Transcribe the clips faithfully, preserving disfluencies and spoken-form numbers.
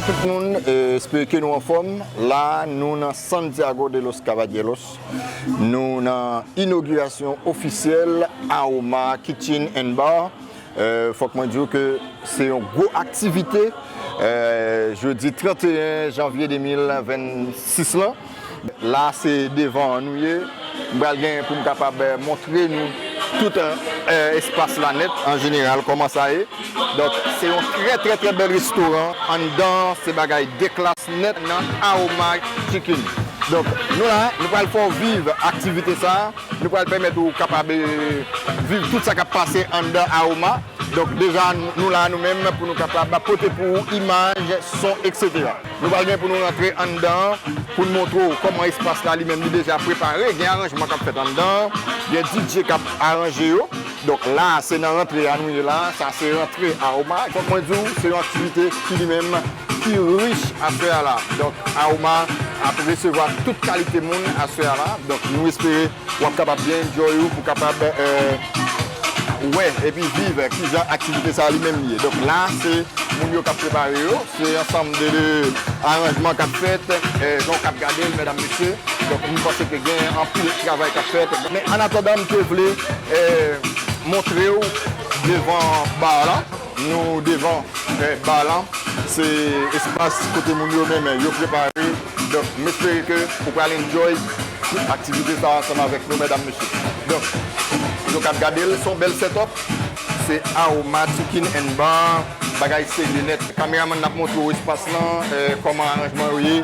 Tout moun, eh, espere ke nou anfòm. La, nou nan Santiago de los Caballeros. Nou nan inogirasyon ofisyèl Aroma Kitchen and Bar. Eh, fòk mwen di w ke se yon gwo aktivite, eh, jodi trannteyen janvye de mil vennsis lan. La, se devan an nou ye. M pral gen pou m kapab, eh, montre nou tout, eh, espas la nèt, an jeneral, kòman sa ye. Donk, se yon trè, trè, trè bèl restoran. Anndan, se bagay de klas nèt nan Aroma Chicken. Donk, nou la, nou pral fè w viv aktivite sa a. Nou pral pèmèt ou kapab, eh, viv tout sa k ap pase anndan Aroma. Donk, deja, nou la, nou menm, pou nou kapab pote pou ou imaj, son, etsetera. Nou pral gen pou nou rantre anndan an, pou n montre w kòman espas la li menm li deja prepare. Gen aranjman k ap fèt anndan an, gen D J k ap aranje yo. Donk, la, se nan rantre a nou ye la. Sa se rantre Aroma. Fòk mwen di w, se yon aktivite ki li menm ki rich aswè a la. Donk, Aroma ap resevwa tout kalite moun aswè a la. Donk, nou espere w ap kapab byen enjoy ou pou kapab, eh, wè epi viv kijan aktivite sa a li menm li ye. Donk, la, se moun yo k ap prepare yo. Se ansanm de, de aranjman k ap fèt, eh, jan w k ap gade l, medam, mesye. Donk, m panse ke gen anpil travay k ap fèt. Men, annatandan, m te vle, eh, montre w devan bar la. Nou devan, eh, bar la. Se espas kote moun yo menm yo prepare. Donk, m espere ke ou pral enjoy tout aktivite sa ansanm avèk nou, medam, mesye. Donk, nou k ap gade l, se yon bèl setup. Se Aroma Chicken and Bar. Bagay serye nèt. Kameramann nan ap montre w espas lan, eh, kòman aranjman yo ye,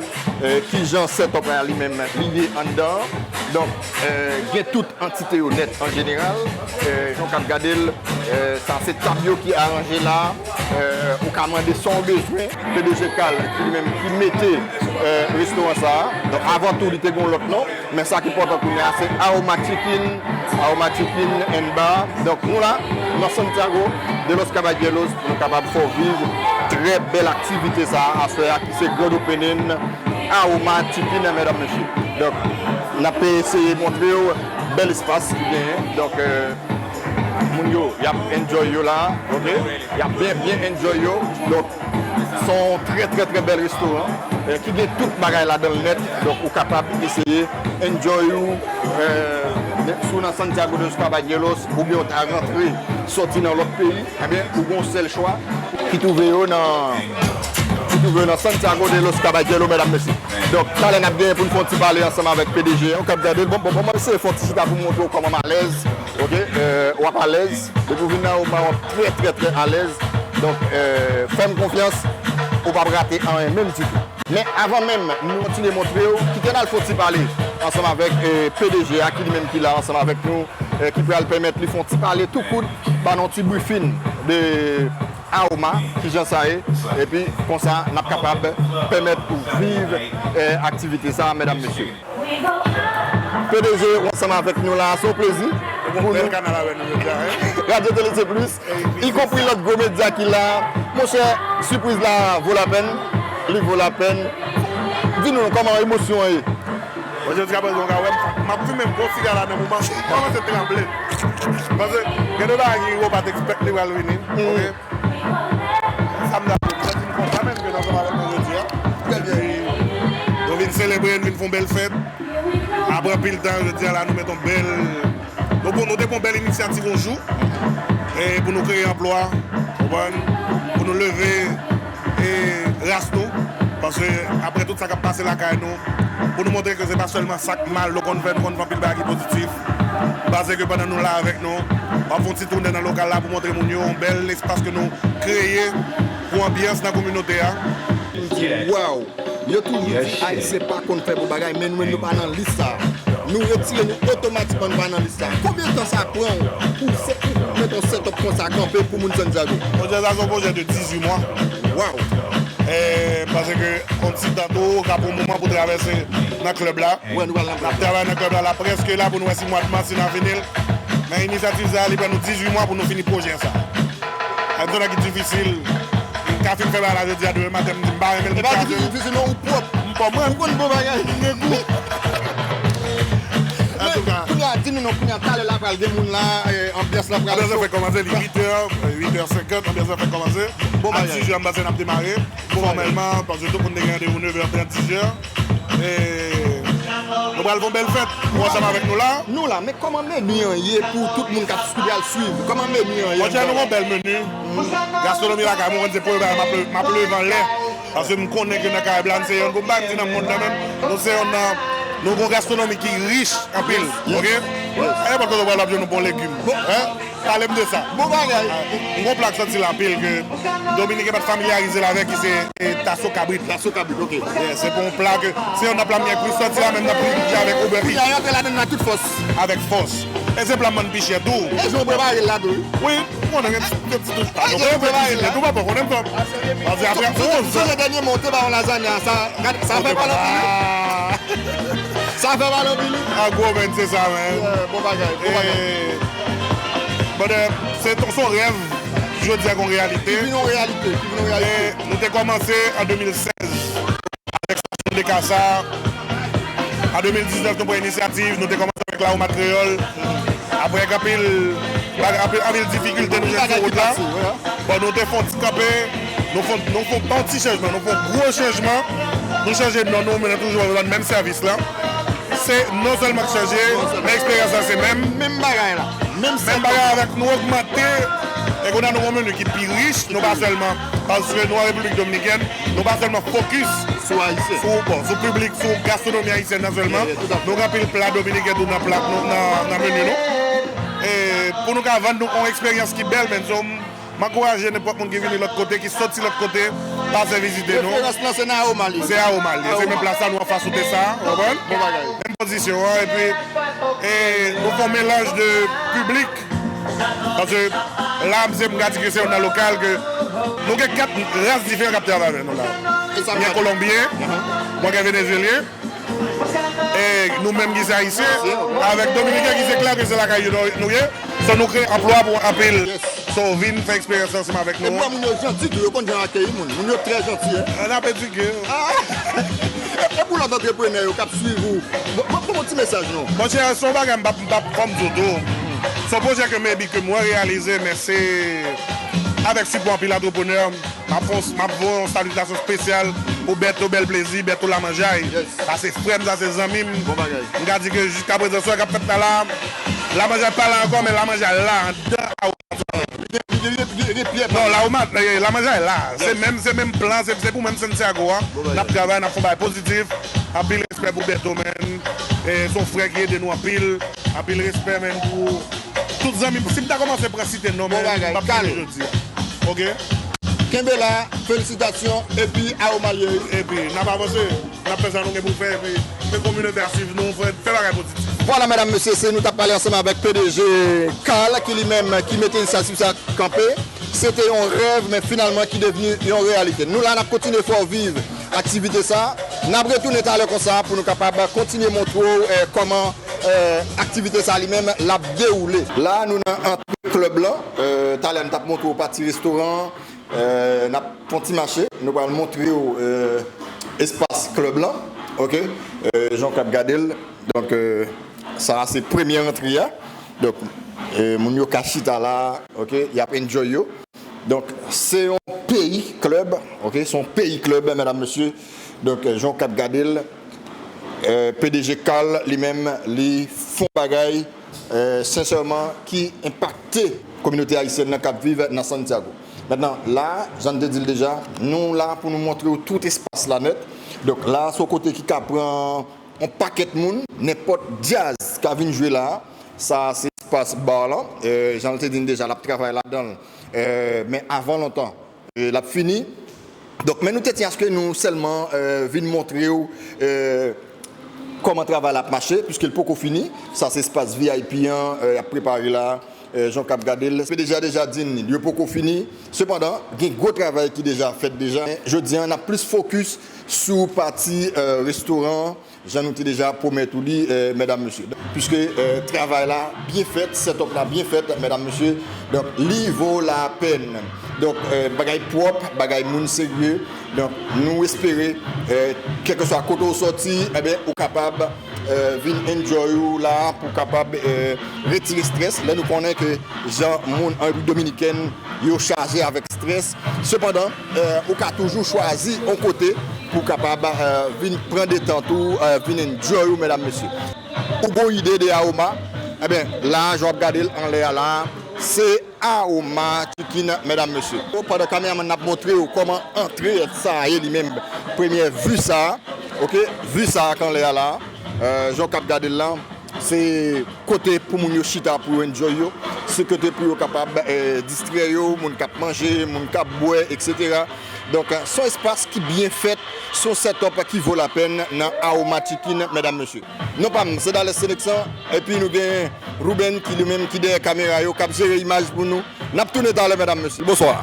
eh, kijan setup la li menm li ye anndan. Donk, eh, gen tout antite yo nèt an jeneral. Eh, jan w k ap gade l, eh, sa se tab yo ki aranje la. Eh, ou ka mande sa w bezwen. P D G Carl ki li menm ki mete, eh, restoran sa a. Donk, avan tou, li te gen yon lòt non. Men sa ki enpòtan kounye a, se Aroma Chicken, Aroma Chicken and Bar. Donk, nou la, nan Santiago de los Caballeros, pou nou kapab fè w viv trè bèl aktivite sa a, aswè a, ki se grand opening Aroma Chicken, medam, mesye. Donk, n ap eseye montre w bèl espas ki genyen. Donk, eh, moun yo, y ap enjoy yo la, ok? Y ap byen, byen enjoy yo. Donk, se yon trè, trè, trè bèl restoran, eh, ki gen tout bagay ladan l nèt. Donk, ou kapab eseye enjoy ou, eh, si w nan Santiago de los Caballeros, oubyen w ta rantre sòti nan lòt peyi, ebyen, ou gen yon sèl chwa ki twouve yo nan, ki twouve yo nan Santiago de los Caballeros, medam, mesye. Donk, talè n ap genyen pou n fè yon ti pale ansanm avèk P D G a. Ou k ap gade l, bon, bon, bon, mwen eseye fè yon ti chita pou montre w kòman m alèz. Ok, eh, w ap alèz. Depi w vin nan Aroma, w ap trè, trè, trè alèz. Donk, eh, fè m konfyans, ou p ap rate anyen menm ditou. Men avan menm nou kontinye montre w, kite n al fè yon ti pale ansanm avèk, eh, P D G a, ki li menm ki la ansanm avèk nou, eh, ki pral pèmèt li fè yon ti pale tou kout, ba nou yon ti briefing de Aroma, kijan sa ye, epi konsa n ap kapab pèmèt ou viv, eh, aktivite sa a, medam, mesye. P D G, ou ansanm avèk nou la, se yon plezi pou nou. Bèl kanal avè nou jodi a, hein? Radio Télé C Plus, ikonpri lòt gwo medya ki la. Monchè, sipriz la vo lapèn, li vo lapèn. Di nou kòman emosyon an ye? Bon, jiskaprezan, w ka wè m, m ap fimen, m pran siga la nan moman, m kòmanse tranble. Paske gen de bagay ki ou pa t expect li pral vini, ok? Sa m ta di, m santi m kontan menm ke n ansanm avèk nou jodi a. Epi, nou vin selebre, n vin fè yon bèl fèt. Apre anpil tan, jodi a la, nou mete yon bèl, nou, bon, nou te pran yon bèl inisyativ yon jou, e pou nou kreye anplwa, konprann? Pou nou leve, e, ras nou. Paske apre tout sa k ap pase lakay nou, pou nou montre ke se pa sèlman sa k mal nou konn fè, nou konn fè anpil bagay ki pozitif. Paske pandan nou la avèk nou, w ap fè yon ti tounen nan lokal la pou montre moun yo yon bèl espas ke nou kreye pou anbyans nan kominote a. Wow! Yo toujou di Ayisyen pa konn fè bon bagay, men nou menm nou pa nan lis sa a. Nou retire nou otomatikman, nou pa nan lis sa a. Konbyen tan sa pran w pou se, pou mete yon setup konsa kanpe pou moun Santiago? Pwojè sa se yon pwojè de dizuit mwa. Wow! Eh, paske yon ti tan tou, ka pran yon moman pou travèse nan klèb la. Wè, nou pral nan klèb la. N ap travay nan klèb la, la prèske la pou nou wè si mwa de mas si n a fini l. Men inisyativ sa a, li pran nou dizuit mwa pou nou fini pwojè sa a. Sa se yon nèg ki difisil. M ka fin fè bagay la jodi a, demen maten m di m pa renmen l. E pa difisil, difisil non, ou pwòp. M pwòp, mwen. Ou konn bon bagay. M gen gou. Antouka. Kounye a, Di nou non, kounye a talè la pral gen moun la, eh, anbyans la pral cho. Anbyans la fèk kòmanse, li uit è, uit è senkant, anbyans la fèk kòmanse. Bon bagay. A dis è, m panse n ap demare fòmèlman, paske tout moun te gen randevou nevè trant, dis è. E nou pral fè yon bèl fèt pou ansanm avèk nou la. Nou la, men kòman meni an ye pou tout moun k ap, ki pral swiv? Kòman meni an ye? Monchè, nou gon bèl meni. Gastronomi lakay mwen, se premye bagay m ap, m ap leve anlè. Paske m konnen ke nan Karayib la, nou se yonn, pou m pa di nan mond lan menm, nou se yonn nan, nou gon gastronomi ki rich anpil, oke? Nenpòt kote w pral, w ap jwenn yon bon legim. Hein? Pale m de sa. Bon bagay. M gon pla k sòti la anpil ke Dominiken pa t familyarize l avèk, ki se, eh, taso kabrit. Taso kabrit, oke. Yeah, se pa yon pla ke, se yonn nan pla m gen plis sòti la, menm nan pri ki avèk Uber Eats. Kounye a, y antre ladann nan tout fòs. Avèk fòs. E se pla m vann pi chè tou. E jan w prepare l la tou. Wi, m konnen gen ti, gen ti touch pa. E jan w prepare l la. Tou papa konnen m fè. Paske apre onz an. Sonje dènye mwa w te ba yon lazanya, sa, sa fè pale anpil. Sa fè pale anpil. A gwo, men, se sa, men. Yeah, bon bagay, bon bagay. E, brother, se ton, se yon rèv, jodi a gon reyalite. Ki vin yon reyalite, ki vin yon reyalite. E nou te kòmanse an de mil sèz avèk Stasyon de Kasa. An de mil diznèf, nou pran inisyativ, nou te kòmanse avèk Lawomad Kreyòl. Apre, ak anpil, anpil, anpil difikilte, nou jwenn sou wout la. Bon, nou te fè yon ti kanpe, nou fè, nou fè yon ti chanjman, nou fè yon gwo chanjman. Nou chanje non nou, men nou toujou rann menm sèvis la. Se non sèlman k chanje, men eksperyans la se menm. Menm bagay la. Menm bagay avèk nou ogmante. E kounye a nou gon meni ki pi rich, nou pa sèlman, paske nou an Repiblik Dominikèn, nou pa sèlman fokis sou ayisyen, sou, bon, sou piblik, sou gastronomi ayisyèn nan sèlman. Yeah, yeah, tout à fait. Nou gen anpil pla dominiken tou nan pla nou, nan, nan meni nou. E pou nou ka vann nou yon eksperyans ki bèl, men so, m, m ankouraje nenpòt moun ki vini lòt kote, ki sòti lòt kote, pase vizite nou. Referans lan se nan Aroma li ye. Se Aroma li ye. Se menm plas la, nou anfas wout sa, w konprann? Bon bagay. Menm pozisyon an, epi, e nou fè yon melanj de piblik. Paske la, m se, m ka di ke se yon nan lokal ke nou gen kat ras diferan k ap travay avèk nou la. Gen Kolonbyen, mwen gen Venezyelyen, e nou menm ki se Ayisyen, avèk Dominiken ki se klè ke se lakay yo nou, nou ye. So, nou kreye anplwa pou anpil. So, vin fè eksperyans ansanm avèk nou. E pou moun yo janti tou, yo konn jan akeyi moun. Moun yo trè janti, en. N ap edike yo. Ah! E, e pou lòt antreprenè yo k ap swiv ou, bon, bon, bon, ti mesaj non. Monchè, se yon bagay m p ap, m p ap, fò m di w tou. Se yon pwojè ke maybe ke mwen reyalize, men se avèk sipò anpil antreprenè. M ap fè yon, m ap voye yon salitasyon espesyal pou Bèto Bèl Plezi, Bèto Lamanjay. Yes. Sa se frè m, sa se zanmi m. Bon bagay. M ka di ke jiskaprezan, sa k ap fèt la, la, Lamanjay pa la ankò, men Lamanjay la, anndan a. Non, Lawomad, eh, Lamanjay la. Se menm, se menm plan, se, se pou menm Santiago a. Bon bagay. N ap travay, n ap fè yon bagay pozitif. Anpil respè pou Bèto, man. Eh, se yon frè ki ede nou anpil. Anpil respè, man, pou tout zanmi. Si m ta kòmanse pran site non, man, m p ap fini jodi a. Oke? Kenbe la, felisitasyon, epi Aroma li ye. Epi, n ap avanse. N ap fè sa nou gen pou fè, epi fè kominote a swiv nou, fè, fè bagay pozitif. Vwala, medam, mesye, se nou t ap pale ansanm avèk P D G Carl, ki li menm ki mete inisyativ sa kanpe. Se te yon rèv, men finalman ki devni yon reyalite. Nou la, n ap kontinye fè w viv aktivite sa. N ap retounen talè konsa pou nou kapab kontinye montre w, eh, kòman, eh, aktivite sa li menm l ap dewoule. La, nou nan antre klèb lan. Eh, talè, n t ap montre w pati restoran an. Eh, n ap fè yon ti mache. Nou pral montre w, eh, espas klèb lan. Oke? Eh, jan w k ap gade l. Donk, eh, sa a se premye rantre a. Donk, eh, moun yo ka chita la, oke, y ap enjoy yo. Donk, se yon peyi klèb, oke, se yon peyi klèb, medam, mesye. Donk, eh, jan w k ap gade l, eh, P D G Carl, li menm, li fè yon bagay, eh, sensèman, ki enpakte kominote ayisyèn nan k ap viv nan Santiago. Mentnan, la, jan n te di l deja, nou la pou nou montre w tout espas la nèt. Donk, la, se yon kote ki ka pran yon pakèt moun, nenpòt djaz ka vin jwe la. Sa a se espas bar lan. Eh, jan l te di n deja, l ap travay ladan l. Eh, men avan lontan, eh, l ap fini. Donk, men nou te tyen aske nou sèlman, eh, vin montre w, eh, kòman travay la ap mache, piske l poko fini. Sa se espas V I P an, eh, y ap prepare la. Eh, jan w k ap gade l, P D G a deja di n yo poko fini. Sepandan, gen gwo travay ki deja fèt deja. Jodi a, n ap plis fokis sou pati, eh, restoran an, jan nou te deja pwomèt ou li, eh, medam, mesye. Piske, eh, travay la byen fèt, set up la byen fèt, medam, mesye. Donk, li vo lapèn. Donk, eh, bagay pwòp, bagay moun serye. Donk, nou espere, eh, kèlkeswa kote w sòti, enben, ou kapab, eh, vin enjoy ou la pou kapab, eh, retire strès. Lè nou konnen ke jan moun an Repiblik Dominikèn yo chaje avèk strès. Sepandan, eh, ou ka toujou chwazi yon kote pou kapab, eh, vin pran detant ou, eh, vin enjoy ou, medam, mesye. Ou gon ide de Aoma? Ebyen, la, jan w ap gade l anlè a la, se Aoma Chicken, medam, mesye. Pandan kameramann ap montre w kòman antre sa a ye li menm, premyè vi sa a, ok, vi sa a k anlè a la, eh, jan w k ap gade l lan, se kote pou moun yo chita pou yo enjoy yo, se kote pou yo kapab, eh, distrè yo, moun k ap manje, moun k ap bwè, etsetera. Donk, se yon espas ki byen fèt, se yon setup ki vo lapèn nan Aoma Chicken, medam, mesye. Non pa m, se Dales Seneksan, epi nou gen Ruben ki li menm ki dèyè kamera yo, k ap jere imaj pou nou. N ap tounen talè, medam, mesye. Bonswa.